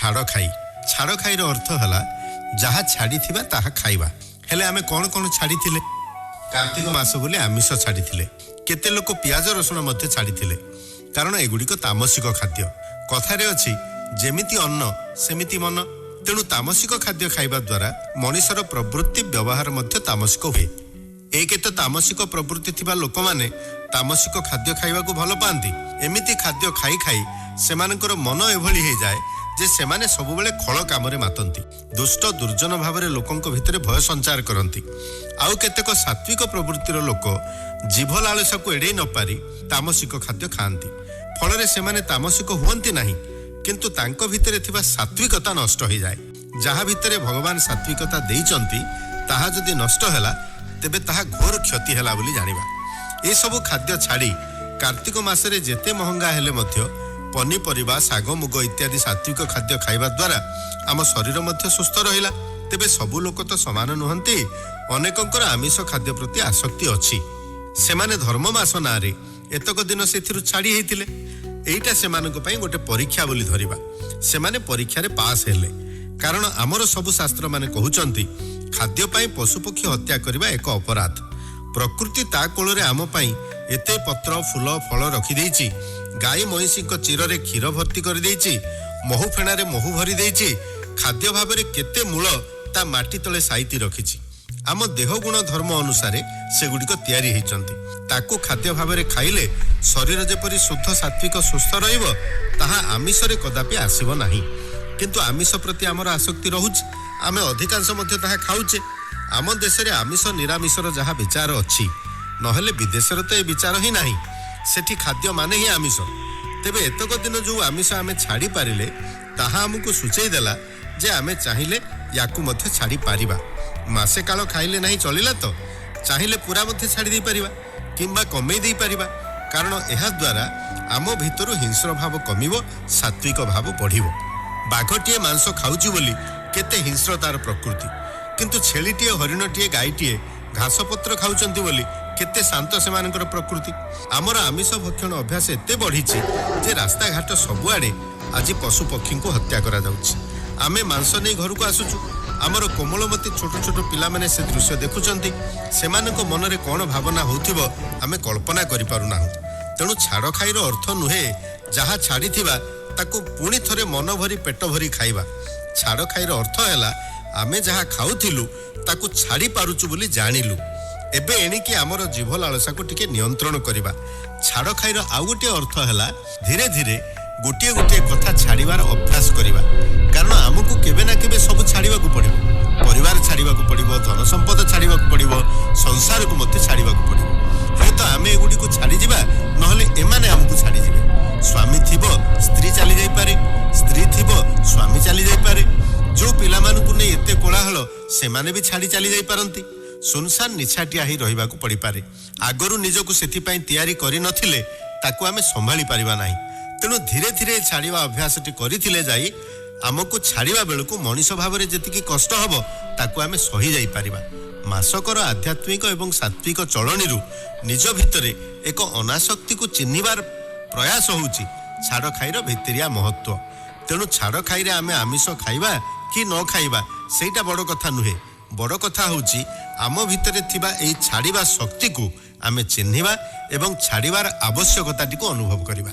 ଛାଡ଼ଖାଇ। ଛାଡ଼ଖାଇର ଅର୍ଥ ହେଲା ଯାହା ଛାଡ଼ିଥିବା ତାହା ଖାଇବା। ହେଲେ ଆମେ କ'ଣ କ'ଣ ଛାଡ଼ିଥିଲେ? କାର୍ତ୍ତିକ ମାସ ବୋଲି ଆମିଷ ଛାଡ଼ିଥିଲେ। କେତେ ଲୋକ ପିଆଜ ରସୁଣ ମଧ୍ୟ ଛାଡ଼ିଥିଲେ, କାରଣ ଏଗୁଡ଼ିକ ତାମସିକ ଖାଦ୍ୟ। କଥାରେ ଅଛି, ଯେମିତି ଅନ୍ନ ସେମିତି ମନ। ତେଣୁ ତାମସିକ ଖାଦ୍ୟ ଖାଇବା ଦ୍ୱାରା ମଣିଷର ପ୍ରବୃତ୍ତି ବ୍ୟବହାର ମଧ୍ୟ ତାମସିକ ହୁଏ। ଏକ ତ ତାମସିକ ପ୍ରବୃତ୍ତି ଥିବା ଲୋକମାନେ ତାମସିକ ଖାଦ୍ୟ ଖାଇବାକୁ ଭଲ ପାଆନ୍ତି। ଏମିତି ଖାଦ୍ୟ ଖାଇ ଖାଇ ସେମାନଙ୍କର ମନ ଏଭଳି ହେଇଯାଏ ଯେ ସେମାନେ ସବୁବେଳେ ଖଳ କାମରେ ମାତନ୍ତି, ଦୁଷ୍ଟ ଦୁର୍ଜନ ଭାବରେ ଲୋକଙ୍କ ଭିତରେ ଭୟ ସଞ୍ଚାର କରନ୍ତି। ଆଉ କେତେକ ସାତ୍ವಿକ ପ୍ରବୃତ୍ତିର ଲୋକ ଜିଭ ଲାଳସାକୁ ଏଡ଼େଇ ନପାରି ତାମସିକ ଖାଦ୍ୟ ଖାଆନ୍ତି। ଫଳରେ ସେମାନେ ତାମସିକ ହୁଅନ୍ତି ନାହିଁ, କିନ୍ତୁ ତାଙ୍କ ଭିତରେ ଥିବା ସାତ୍ବିକତା ନଷ୍ଟ ହୋଇଯାଏ। ଯାହା ଭିତରେ ଭଗବାନ ସାତ୍ବିକତା ଦେଇଛନ୍ତି, ତାହା ଯଦି ନଷ୍ଟ ହେଲା, ତେବେ ତାହା ଘୋର କ୍ଷତି ହେଲା ବୋଲି ଜାଣିବା। ଏସବୁ ଖାଦ୍ୟ ଛାଡ଼ି କାର୍ତ୍ତିକ ମାସରେ ଯେତେ ମହଙ୍ଗା ହେଲେ ମଧ୍ୟ ପନିପରିବା, ଶାଗ, ମୁଗ ଇତ୍ୟାଦି ସାତ୍ବିକ ଖାଦ୍ୟ ଖାଇବା ଦ୍ୱାରା ଆମ ଶରୀର ମଧ୍ୟ ସୁସ୍ଥ ରହିଲା। ତେବେ ସବୁ ଲୋକ ତ ସମାନ ନୁହନ୍ତି। ଅନେକଙ୍କର ଆମିଷ ଖାଦ୍ୟ ପ୍ରତି ଆସକ୍ତି ଅଛି। ସେମାନେ ଧର୍ମ ମାସ ନାଁରେ ଏତକ ଦିନ ସେଥିରୁ ଛାଡ଼ି ହେଇଥିଲେ। ଏଇଟା ସେମାନଙ୍କ ପାଇଁ ଗୋଟେ ପରୀକ୍ଷା ବୋଲି ଧରିବା। ସେମାନେ ପରୀକ୍ଷାରେ ପାସ୍ ହେଲେ, କାରଣ ଆମର ସବୁ ଶାସ୍ତ୍ରମାନେ କହୁଛନ୍ତି ଖାଦ୍ୟ ପାଇଁ ପଶୁପକ୍ଷୀ ହତ୍ୟା କରିବା ଏକ ଅପରାଧ। ପ୍ରକୃତି ତା କୋଳରେ ଆମ ପାଇଁ ଏତେ ପତ୍ର, ଫୁଲ, ଫଳ ରଖିଦେଇଛି, ଗାଈ ମଇଁଷିଙ୍କ ଚିରରେ କ୍ଷୀର ଭର୍ତ୍ତି କରିଦେଇଛି, ମହୁ ଫେଣାରେ ମହୁ ଭରି ଦେଇଛି, ଖାଦ୍ୟ ଭାବରେ କେତେ ମୂଳ ତା ମାଟି ତଳେ ସାଇତି ରଖିଛି। ଆମ ଦେହ ଗୁଣ ଧର୍ମ ଅନୁସାରେ ସେଗୁଡ଼ିକ ତିଆରି ହେଇଛନ୍ତି। ତାକୁ ଖାଦ୍ୟ ଭାବରେ ଖାଇଲେ ଶରୀର ଯେପରି ଶୁଦ୍ଧ ସାତ୍ବିକ ସୁସ୍ଥ ରହିବ, ତାହା ଆମିଷରେ କଦାପି ଆସିବ ନାହିଁ। କିନ୍ତୁ ଆମିଷ ପ୍ରତି ଆମର ଆସକ୍ତି ରହୁଛି, ଆମେ ଅଧିକାଂଶ ମଧ୍ୟ ତାହା ଖାଉଛେ। ଆମ ଦେଶରେ ଆମିଷ ନିରାମିଷର ଯାହା ବିଚାର ଅଛି, ନହେଲେ ବିଦେଶରେ ତ ଏ ବିଚାର ହିଁ ନାହିଁ। ସେଠି ଖାଦ୍ୟ ମାନେ ହିଁ ଆମିଷ। ତେବେ ଏତକ ଦିନ ଯେଉଁ ଆମିଷ ଆମେ ଛାଡ଼ି ପାରିଲେ, ତାହା ଆମକୁ ସୂଚେଇ ଦେଲା ଯେ ଆମେ ଚାହିଁଲେ ୟାକୁ ମଧ୍ୟ ଛାଡ଼ି ପାରିବା। ମାସେ କାଳ ଖାଇଲେ ନାହିଁ ଚଳିଲା ତ, ଚାହିଁଲେ ପୁରା ମଧ୍ୟ ଛାଡ଼ି ଦେଇପାରିବା କିମ୍ବା କମେଇ ଦେଇପାରିବା, କାରଣ ଏହାଦ୍ୱାରା ଆମ ଭିତରୁ ହିଂସ୍ର ଭାବ କମିବ, ସାତ୍ବିକ ଭାବ ବଢ଼ିବ। ବାଘଟିଏ ମାଂସ ଖାଉଛି ବୋଲି କେତେ ହିଂସ୍ର ତାର ପ୍ରକୃତି, କିନ୍ତୁ ଛେଳିଟିଏ, ହରିଣଟିଏ, ଗାଈଟିଏ ଘାସପତ୍ର ଖାଉଛନ୍ତି ବୋଲି କେତେ ଶାନ୍ତ ସେମାନଙ୍କର ପ୍ରକୃତି। ଆମର ଆମିଷ ଭକ୍ଷଣ ଅଭ୍ୟାସ ଏତେ ବଢ଼ିଛି ଯେ ରାସ୍ତାଘାଟ ସବୁଆଡ଼େ ଆଜି ପଶୁପକ୍ଷୀଙ୍କୁ ହତ୍ୟା କରାଯାଉଛି। ଆମେ ମାଂସ ନେଇ ଘରକୁ ଆସୁଛୁ। ଆମର କୋମଳମତି ଛୋଟ ଛୋଟ ପିଲାମାନେ ସେ ଦୃଶ୍ୟ ଦେଖୁଛନ୍ତି। ସେମାନଙ୍କ ମନରେ କ'ଣ ଭାବନା ହେଉଥିବ, ଆମେ କଳ୍ପନା କରିପାରୁନାହୁଁ। ତେଣୁ ଛାଡ଼ଖାଇର ଅର୍ଥ ନୁହେଁ ଯାହା ଛାଡ଼ିଥିବା ତାକୁ ପୁଣି ଥରେ ମନ ଭରି ପେଟ ଭରି ଖାଇବା। ଛାଡ଼ଖାଇର ଅର୍ଥ ହେଲା ଆମେ ଯାହା ଖାଉଥିଲୁ ତାକୁ ଛାଡ଼ି ପାରୁଛୁ ବୋଲି ଜାଣିଲୁ। ଏବେ ଏଣିକି ଆମର ଜିଭ ଲାଳସାକୁ ଟିକେ ନିୟନ୍ତ୍ରଣ କରିବା। ଛାଡ଼ଖାଇର ଆଉ ଗୋଟିଏ ଅର୍ଥ ହେଲା ଧୀରେ ଧୀରେ ଗୋଟିଏ ଗୋଟିଏ କଥା ଛାଡ଼ିବାର ଅଭ୍ୟାସ କରିବା, କାରଣ ଆମକୁ କେବେ ନା କେବେ ସବୁ ଛାଡ଼ିବାକୁ ପଡ଼ିବ। ପରିବାର ଛାଡ଼ିବାକୁ ପଡ଼ିବ, ଧନ ସମ୍ପଦ ଛାଡ଼ିବାକୁ ପଡ଼ିବ, ସଂସାରକୁ ମଧ୍ୟ ଛାଡ଼ିବାକୁ ପଡ଼ିବ। ହୁଏତ ଆମେ ଏଗୁଡ଼ିକୁ ଛାଡ଼ିଯିବା, ନହେଲେ ଏମାନେ ଆମକୁ ଛାଡ଼ିଯିବେ। ସ୍ୱାମୀ ଥିବ, ସ୍ତ୍ରୀ ଚାଲି ଯାଇପାରେ। ସ୍ତ୍ରୀ ଥିବ, ସ୍ୱାମୀ ଚାଲି ଯାଇପାରେ। ଯେଉଁ ପିଲାମାନଙ୍କୁ ନେଇ ଏତେ କୋଳାହଳ, ସେମାନେ ବି ଛାଡ଼ି ଚାଲି ଯାଇପାରନ୍ତି। ସୁନସାନ ନିଛାଟିଆ ହେଇ ରହିବାକୁ ପଡ଼ିପାରେ। ଆଗରୁ ନିଜକୁ ସେଥିପାଇଁ ତିଆରି କରିନଥିଲେ ତାକୁ ଆମେ ସମ୍ଭାଳି ପାରିବା ନାହିଁ। ତେଣୁ ଧୀରେ ଧୀରେ ଛାଡ଼ିବା ଅଭ୍ୟାସଟି କରିଥିଲେ ଯାଇ ଆମକୁ ଛାଡ଼ିବା ବେଳକୁ ମଣିଷ ଭାବରେ ଯେତିକି କଷ୍ଟ ହେବ, ତାକୁ ଆମେ ସହି ଯାଇପାରିବା। ମାସକର ଆଧ୍ୟାତ୍ମିକ ଏବଂ ସାତ୍ବିକ ଚଳଣିରୁ ନିଜ ଭିତରେ ଏକ ଅନାସକ୍ତିକୁ ଚିହ୍ନିବାର ପ୍ରୟାସ ହେଉଛି ଛାଡ଼ଖାଇର ଭିତିରିଆ ମହତ୍ଵ। ତେଣୁ ଛାଡ଼ଖାଇରେ ଆମେ ଆମିଷ ଖାଇବା କି ନ ଖାଇବା, ସେଇଟା ବଡ଼ କଥା ନୁହେଁ। ବଡ଼ କଥା ହେଉଛି ଆମ ଭିତରେ ଥିବା ଏଇ ଛାଡ଼ିବା ଶକ୍ତିକୁ ଆମେ ଚିହ୍ନିବା ଏବଂ ଛାଡ଼ିବାର ଆବଶ୍ୟକତାଟିକୁ ଅନୁଭବ କରିବା।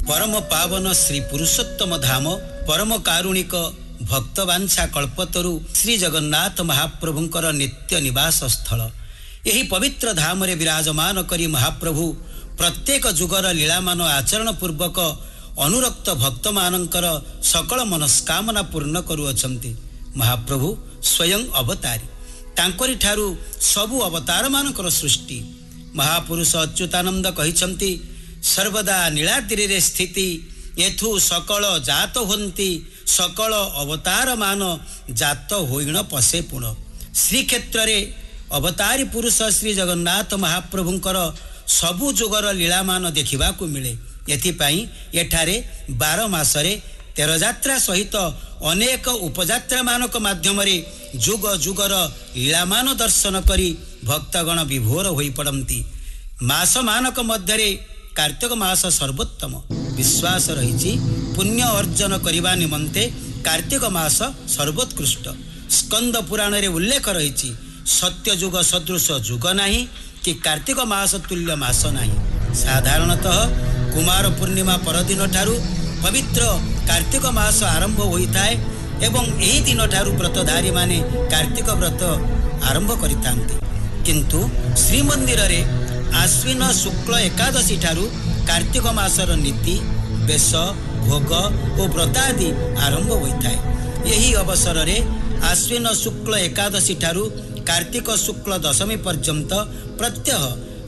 ପରମ ପାବନ ଶ୍ରୀ ପୁରୁଷୋତ୍ତମ ଧାମ, ପରମ କାରୁଣିକ ଭକ୍ତବାଞ୍ଛା କଳ୍ପତରୁ ଶ୍ରୀ ଜଗନ୍ନାଥ ମହାପ୍ରଭୁଙ୍କର ନିତ୍ୟ ନିବାସ ସ୍ଥଳ। ଏହି ପବିତ୍ର ଧାମରେ ବିରାଜମାନ କରି ମହାପ୍ରଭୁ ପ୍ରତ୍ୟେକ ଯୁଗର ଲୀଳାମାନ ଆଚରଣ ପୂର୍ବକ ଅନୁରକ୍ତ ଭକ୍ତମାନଙ୍କର ସକଳ ମନସ୍କାମନା ପୂର୍ଣ୍ଣ କରୁଅଛନ୍ତି। ମହାପ୍ରଭୁ ସ୍ୱୟଂ ଅବତାରୀ, ତାଙ୍କରି ଠାରୁ ସବୁ ଅବତାରମାନଙ୍କର ସୃଷ୍ଟି। ମହାପୁରୁଷ ଅଚ୍ୟୁତାନନ୍ଦ କହିଛନ୍ତି, ସର୍ବଦା ନୀଳାଦ୍ରିରେ ସ୍ଥିତି ଏଥୁ ସକଳ ଜାତ ହୁଅନ୍ତି, ସକଳ ଅବତାରମାନ ଜାତ ହୋଇଣ ପଶେ ପୁଣ। ଶ୍ରୀକ୍ଷେତ୍ରରେ ଅବତାରୀ ପୁରୁଷ ଶ୍ରୀ ଜଗନ୍ନାଥ ମହାପ୍ରଭୁଙ୍କର ସବୁ ଯୁଗର ଲୀଳାମାନ ଦେଖିବାକୁ ମିଳେ। ଏଥିପାଇଁ ଏଠାରେ 12 ମାସରେ 13 ଯାତ୍ରା ସହିତ ଅନେକ ଉପଯାତ୍ରାମାନଙ୍କ ମାଧ୍ୟମରେ ଯୁଗ ଯୁଗର ଲୀଳାମାନ ଦର୍ଶନ କରି ଭକ୍ତଗଣ ବିଭୋର ହୋଇପଡ଼ନ୍ତି। ମାସମାନଙ୍କ ମଧ୍ୟରେ କାର୍ତ୍ତିକ ମାସ ସର୍ବୋତ୍ତମ। ବିଶ୍ୱାସ ରହିଛି, ପୁଣ୍ୟ ଅର୍ଜନ କରିବା ନିମନ୍ତେ କାର୍ତ୍ତିକ ମାସ ସର୍ବୋତ୍କୃଷ୍ଟ। ସ୍କନ୍ଦ ପୁରାଣରେ ଉଲ୍ଲେଖ ରହିଛି, ସତ୍ୟଯୁଗ ସଦୃଶ ଯୁଗ ନାହିଁ କି କାର୍ତ୍ତିକ ମାସ ତୁଲ୍ୟ ମାସ ନାହିଁ। ସାଧାରଣତଃ କୁମାର ପୂର୍ଣ୍ଣିମା ପରଦିନଠାରୁ ପବିତ୍ର କାର୍ତ୍ତିକ ମାସ ଆରମ୍ଭ ହୋଇଥାଏ ଏବଂ ଏହି ଦିନଠାରୁ ବ୍ରତଧାରୀମାନେ କାର୍ତ୍ତିକ ବ୍ରତ ଆରମ୍ଭ କରିଥାନ୍ତି। କିନ୍ତୁ ଶ୍ରୀମନ୍ଦିରରେ ଆଶ୍ୱିନ ଶୁକ୍ଳ ଏକାଦଶୀ ଠାରୁ କାର୍ତ୍ତିକ ମାସର ନୀତି, ବେଶ, ଭୋଗ ଓ ବ୍ରତ ଆଦି ଆରମ୍ଭ ହୋଇଥାଏ। ଏହି ଅବସରରେ ଆଶ୍ୱିନ ଶୁକ୍ଳ ଏକାଦଶୀ ଠାରୁ କାର୍ତ୍ତିକ ଶୁକ୍ଳ ଦଶମୀ ପର୍ଯ୍ୟନ୍ତ ପ୍ରତ୍ୟହ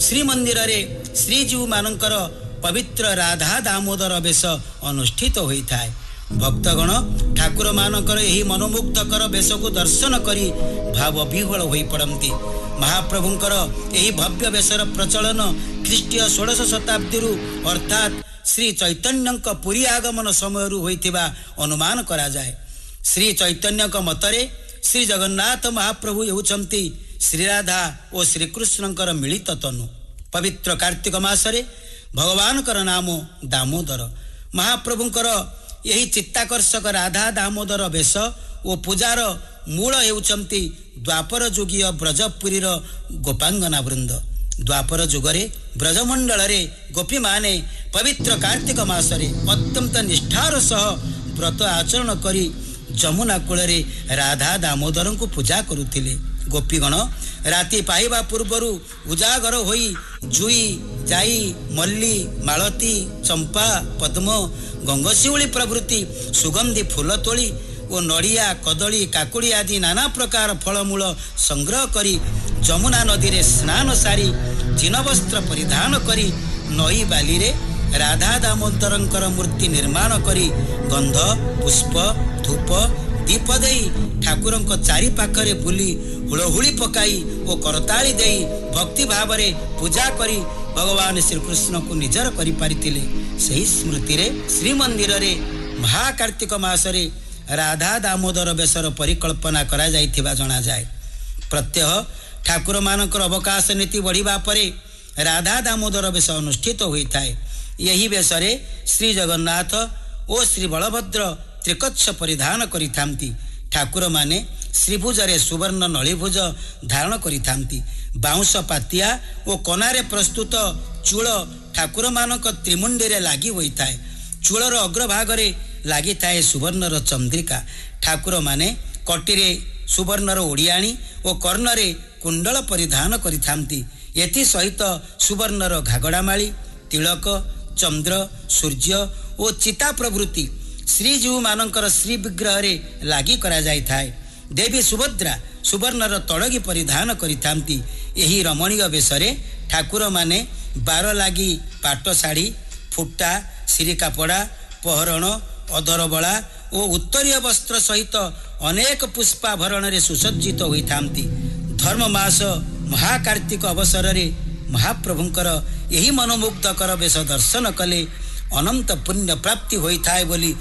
ଶ୍ରୀମନ୍ଦିରରେ ଶ୍ରୀଜୀଉମାନଙ୍କର ପବିତ୍ର ରାଧା ଦାମୋଦର ବେଶ ଅନୁଷ୍ଠିତ ହୋଇଥାଏ। ଭକ୍ତଗଣ ଠାକୁରମାନଙ୍କର ଏହି ମନୋମୁଗ୍ଧକର ବେଶକୁ ଦର୍ଶନ କରି ଭାବ ବିହ୍ୱଳ ହୋଇପଡ଼ନ୍ତି। ମହାପ୍ରଭୁଙ୍କର ଏହି ଭବ୍ୟ ବେଶର ପ୍ରଚଳନ ଖ୍ରୀଷ୍ଟୀୟ 16ଶ ଶତାବ୍ଦୀରୁ ଅର୍ଥାତ୍ ଶ୍ରୀ ଚୈତନ୍ୟଙ୍କ ପୁରୀ ଆଗମନ ସମୟରୁ ହୋଇଥିବା ଅନୁମାନ କରାଯାଏ। ଶ୍ରୀ ଚୈତନ୍ୟଙ୍କ ମତରେ ଶ୍ରୀ ଜଗନ୍ନାଥ ମହାପ୍ରଭୁ ହେଉଛନ୍ତି ଶ୍ରୀରାଧା ଓ ଶ୍ରୀକୃଷ୍ଣଙ୍କର ମିଳିତ ତନୁ। ପବିତ୍ର କାର୍ତ୍ତିକ ମାସରେ ଭଗବାନଙ୍କର ନାମ ଦାମୋଦର। ମହାପ୍ରଭୁଙ୍କର ଏହି ଚିତ୍ତାକର୍ଷକ ରାଧା ଦାମୋଦର ବେଶ ଓ ପୂଜାର ମୂଳ ହେଉଛନ୍ତି ଦ୍ୱାପର ଯୁଗୀୟ ବ୍ରଜପୁରୀର ଗୋପାଙ୍ଗନା ବୃନ୍ଦ। ଦ୍ୱାପର ଯୁଗରେ ବ୍ରଜମଣ୍ଡଳରେ ଗୋପୀମାନେ ପବିତ୍ର କାର୍ତ୍ତିକ ମାସରେ ଅତ୍ୟନ୍ତ ନିଷ୍ଠାର ସହ ବ୍ରତ ଆଚରଣ କରି ଯମୁନା କୂଳରେ ରାଧା ଦାମୋଦରଙ୍କୁ ପୂଜା କରୁଥିଲେ। ଗୋପୀଗଣ ରାତି ପାହିବା ପୂର୍ବରୁ ଉଜାଗର ହୋଇ ଜୁଇ, ଜାଇ, ମଲ୍ଲି, ମାଳତୀ, ଚମ୍ପା, ପଦ୍ମ, ଗଙ୍ଗଶିଉଳି ପ୍ରଭୃତି ସୁଗନ୍ଧି ଫୁଲ ତୋଳି ଓ ନଡ଼ିଆ, କଦଳୀ, କାକୁଡ଼ି ଆଦି ନାନା ପ୍ରକାର ଫଳମୂଳ ସଂଗ୍ରହ କରି ଯମୁନା ନଦୀରେ ସ୍ନାନ ସାରି ଚିନବସ୍ତ୍ର ପରିଧାନ କରି ନଈ ବାଲିରେ ରାଧା ଦାମୋଦରଙ୍କର ମୂର୍ତ୍ତି ନିର୍ମାଣ କରି ଗନ୍ଧ, ପୁଷ୍ପ, ଧୂପ, ଦୀପ ଦେଇ ଠାକୁରଙ୍କ ଚାରିପାଖରେ ବୁଲି ହୁଳହୁଳି ପକାଇ ଓ କରତାଳି ଦେଇ ଭକ୍ତି ଭାବରେ ପୂଜା କରି ଭଗବାନ ଶ୍ରୀକୃଷ୍ଣଙ୍କୁ ନିଜର କରିପାରିଥିଲେ। ସେହି ସ୍ମୃତିରେ ଶ୍ରୀମନ୍ଦିରରେ ମହାକାର୍ତ୍ତିକ ମାସରେ ରାଧା ଦାମୋଦର ବେଶର ପରିକଳ୍ପନା କରାଯାଇଥିବା ଜଣାଯାଏ। ପ୍ରତ୍ୟହ ଠାକୁରମାନଙ୍କର ଅବକାଶ ନୀତି ବଢ଼ିବା ପରେ ରାଧା ଦାମୋଦର ବେଶ ଅନୁଷ୍ଠିତ ହୋଇଥାଏ। ଏହି ବେଶରେ ଶ୍ରୀ ଜଗନ୍ନାଥ ଓ ଶ୍ରୀ ବଳଭଦ୍ର ତ୍ରିକଚ୍ଛ ପରିଧାନ କରିଥାନ୍ତି। ଠାକୁରମାନେ ଶ୍ରୀଭୁଜରେ ସୁବର୍ଣ୍ଣ ନଳିଭୁଜ ଧାରଣ କରିଥାନ୍ତି। ବାଉଁଶ ପାତିଆ ଓ କନାରେ ପ୍ରସ୍ତୁତ ଚୂଳ ଠାକୁରମାନଙ୍କ ତ୍ରିମୁଣ୍ଡିରେ ଲାଗି ହୋଇଥାଏ। ଚୂଳର ଅଗ୍ରଭାଗରେ ଲାଗିଥାଏ ସୁବର୍ଣ୍ଣର ଚନ୍ଦ୍ରିକା। ଠାକୁରମାନେ କଟିରେ ସୁବର୍ଣ୍ଣର ଓଡ଼ିଆଣୀ ଓ କର୍ଣ୍ଣରେ କୁଣ୍ଡଳ ପରିଧାନ କରିଥାନ୍ତି। ଏଥିସହିତ ସୁବର୍ଣ୍ଣର ଘାଗଡ଼ାମାଳି, ତିଳକ, ଚନ୍ଦ୍ର, ସୂର୍ଯ୍ୟ ଓ ଚିତା ପ୍ରଭୃତି ଶ୍ରୀଜୀଉମାନଙ୍କର ଶ୍ରୀବିଗ୍ରହରେ ଲାଗି କରାଯାଇଥାଏ। ଦେବୀ ସୁଭଦ୍ରା ସୁବର୍ଣ୍ଣର ତଡ଼ଗି ପରିଧାନ କରିଥାନ୍ତି। ଏହି ରମଣୀୟ ବେଶରେ ଠାକୁରମାନେ ବାର ଲାଗି ପାଟ ଶାଢ଼ୀ, ଫୁଟା, ଶିରିକାପଡ଼ା, ପହରଣ, ଅଧରବଳା ଓ ଉତ୍ତରୀୟ ବସ୍ତ୍ର ସହିତ ଅନେକ ପୁଷ୍ପାଭରଣରେ ସୁସଜ୍ଜିତ ହୋଇଥାନ୍ତି। ଧର୍ମ ମାସ ମହାକାର୍ତ୍ତିକ ଅବସରରେ ମହାପ୍ରଭୁଙ୍କର ଏହି ମନୋମୁଗ୍ଧକର ବେଶ ଦର୍ଶନ କଲେ ଅନନ୍ତ ପୁଣ୍ୟ ପ୍ରାପ୍ତି ହୋଇଥାଏ ବୋଲି